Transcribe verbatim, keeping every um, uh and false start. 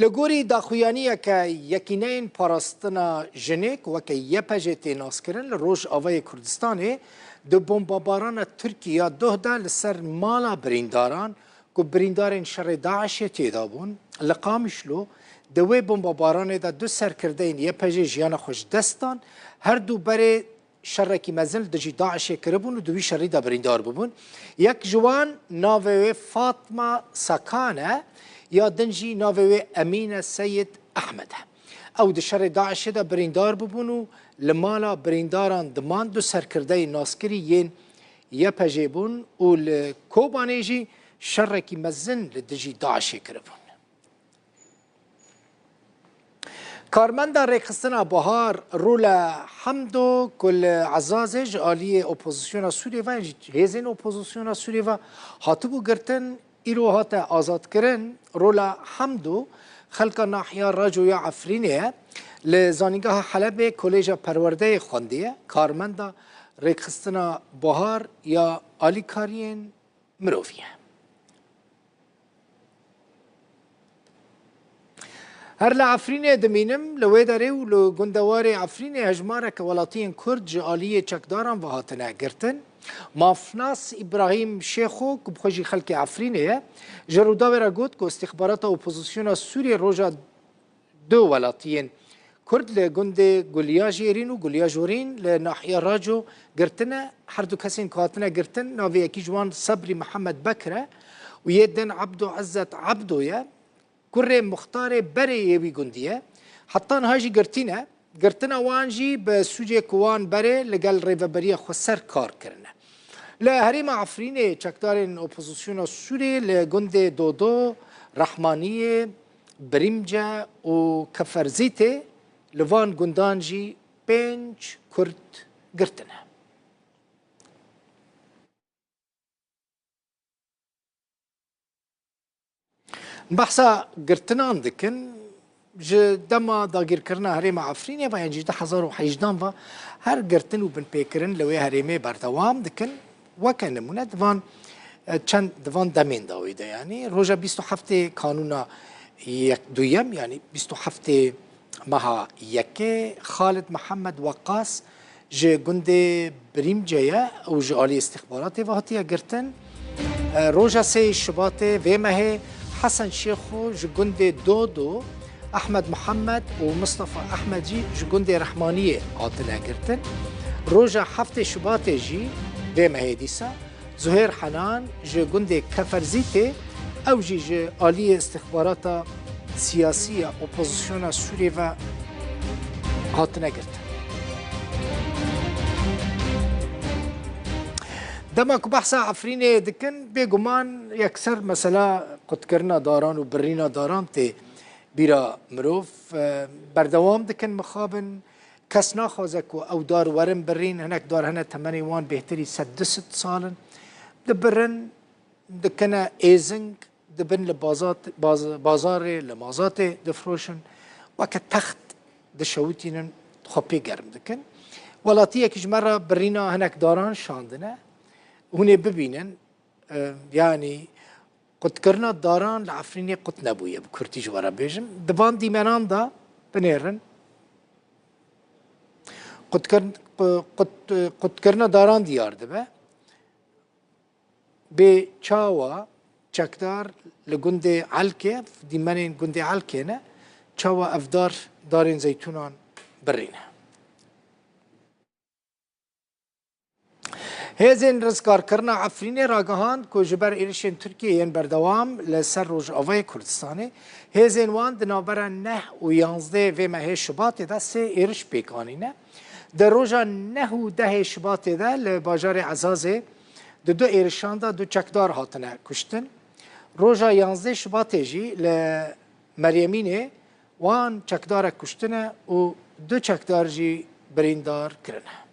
Li gorî daxuyaniyeke Yekîneyên Parastina Jinê, ku weke Y P J tê naskirin, li Rojavayê Kurdistanê di bombabarana Tirkî ya doh de li ser mala birîndaran, ku birîndarên şerê DAIŞê tê de bûn, li Qamişlo di wê bombabaranê de du serkirdeyên Y P J jiyana xwe ji dest dan. Her du berê şerekî mezin li dijî DAIŞê kiribûn û di wî şerî de birîndar bûbûn. Yek ji wan navê wê Fatma Sakan e, ya din jî navê wê Emîne Seyid Ehmed e. Ew di şerê DAIŞê de birîndar bûbûn û li mala birîndaran diman du serkirdeyên naskirî yên Y P J bûn û li Kobanê jî şerekî mezin li dijî DAIŞê kiribûn. Karmenda rêkxistina Buhar Rûle Hemdo, ku li Ezazê ji aliyê opozisyona Sûriyê ve, ji hêzên opozisyona Sûriyê ve hatibû girtin, îro hate azadkirin. Rûle Hemdo xelka nahiya Raco ya Efrînê ye. Li Zanîngeha Helebê Kolêja Perwerdeyê xwendiye. Karmenda rêkxistina Buhar ya alîkariyên mirovî ye. Her li Efrînê dimînim, li wê derê û li gundewarê Efrînê hejmareke welatiyên Kurd ji aliyê çekdaran ve hatine girtin. Mafnas Îbrahîm Şêxo, ku bi xwe jî xelkê Efrînê ye, ji Rûdawê re got ku îstîxbarata opozisyona Sûriyê roja du welatiyên Kurd li gundê Gulya Jêrîn û Gulya Jorîn li nahiya Raco girtine. Her du kesên ku hatine girtin, navê yekî ji wan Sebrî Mihemed Bekir e û yê din Ebdo Izzet Ebdo ye. Kurê muxtarê berê yê wî gundî ye. Heta niha jî girtî ne. Girtina wan jî bi sûcê ku wan berê li gel Rêveberiya Xweser kar kirine. Li herêma Efrînê çekdarên opozisyona Sûriyê li gundê Dodo, Rehmaniyê, Birîmce û Keferzîtê, li van gundan jî pênc Kurd girtine. Behsa girtinan dikin, ji dema dagirkirina herêma Efrînê ve, yan jî du hezar û hejdehan ve, her girtin û binpêkirin li wê herêmê berdewam dikin. Weke nimûne, di van, e, çend, di van demên dawî de, yanî roja bîst û heftê kanûna yek, duyem, yanî bîst û heftê meha yekê, Xalid Mihemed Weqas ji gundê Birîmce ye û ji alî îstîxbaratê ve hatiye girtin. E, roja sê Şubatê vê mehê Hesen Şêxo ji gundê Dodo, Ehmed Mihemed û Mistefa Ehmed jî ji gundê Rehmaniyê hatine girtin. Roja heftê Şubatê jî vê mehê dîsa Zuhêr Henan ji gundê Keferzîtê, ew jî ji aliyê îstixbarata siyasî ya opozisyona Sûriyê ve hatine girtin. Dema ku behsa Efrînê dikin, bêguman yekser mesela qutkirina daran û birîna daran tê bîra mirov. E, berdewam dikin mixabin. Kes naxwaze ku ew dar werin birîn, hinek dar hene temenê wan bêhtirî sed du sed sal in. Dibirin, dikine êzing, dibin li bazat-, baz-, bazarê, li mazatê difroşin. Weke text dişewitînin, xwe pê germ dikin. Welatiyekî ji me re birîna hinek daran şandine. Hûn ê bibînin, e, yanî qutkirina daran li Efrînê qut nebûye, bi kurtî ji we re bêjim. Di van dîmenan de binêrin. Qutkirin-, qu-, qut-, qutkirina daran diyar dibe. Bê çawa çekdar li gundê Elkê, dîmenên gundê Elkê ne, çawa ev dar, darên zeytûnan birîne? Hêzên rizgarkirina Efrînê ragihand ku ji ber êrişên Tirkiyê yên berdewam li ser Rojavayê Kurdistanê, hêzên wan di navbera neh û yanzdeh vê mehê Şubatê de sê êriş pêk anîne. Di roja neh û dehê Şubatê de li bajarê Ezazê di du êrişan de du çekdar hatine kuştin. Roja yanzdeh Şubatê jî li Meryemînê wan çekdarek kuştine û du çekdar jî birîndar kirine.